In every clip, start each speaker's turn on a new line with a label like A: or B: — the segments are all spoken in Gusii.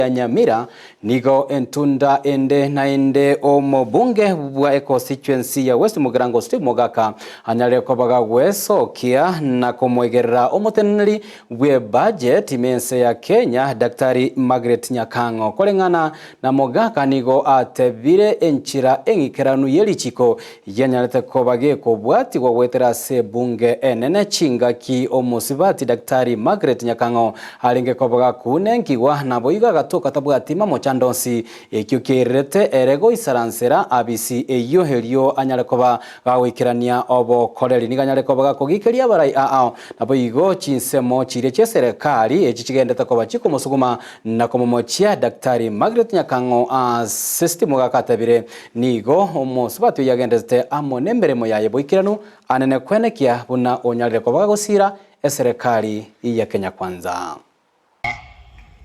A: Ya Nyamira nigo entunda ende naende omobunge bwa econstituency ya West Mugirango Steve Mogaka anyare koba gagwesokia na komoigerera omoteneneri bwe budget ime ense ya Kenya Daktari Margaret Nyakang'o. Koreng'ana na Mogaka nigo atebire enchera eng'ikeranu ye richiko yanyarete koba gekobwatigwa goetera ase ebunge enene chingaki omosibati Daktari Margaret Nyakang'o arenge koba gakunenkigwa naboigo agatoka tabwati mamochando onsi ekio kiairerete ere goisaransera abisi eyio erio anyare koba gagoikerania obokoreri nigo anyare koba gakogikeria abarai ao naboigo chinsemo chiria chieserekari echi chigendete koba chikomosuguma na komomochia Daktari Margaret Nyakang'o ase Steve Mogaka atebire Nigo omosubati oyio agenderete amo nemeremo yaye boikeranu anene kwenekia buna onyarire koba gagosiira eserekari ya Kenya Kwanza.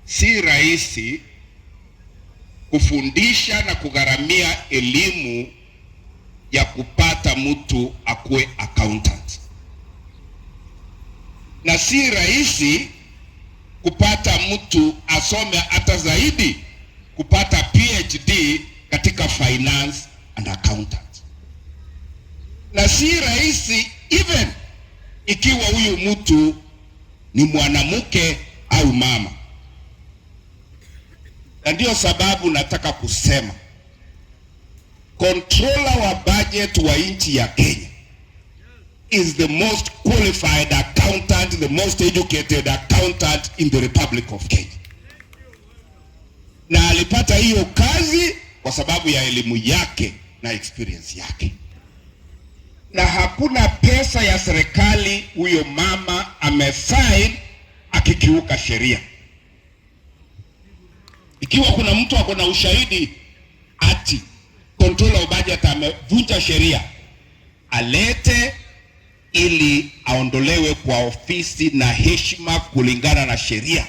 B: Si rahisi kufundisha na kugharamia elimu ya kupata mtu akuwe accountant, na si rahisi kupata mtu asome hata zaidi kupata PhD katika finance and accountant, na si rahisi even ikiwa huyu mtu ni mwanamke au mama. Na ndiyo sababu nataka kusema controller wa budget wa nchi ya Kenya is the most qualified accountant, the most educated accountant in the Republic of Kenya. Na alipata hiyo kazi kwa sababu ya elimu yake na experience yake, na hakuna pesa ya serikali huyo mama amesign akikiuka sheria. Ikiwa kuna mtu ako na ushahidi ati controller of budget amevunja sheria, alete ili aondolewe kwa ofisi na heshima kulingana na sheria.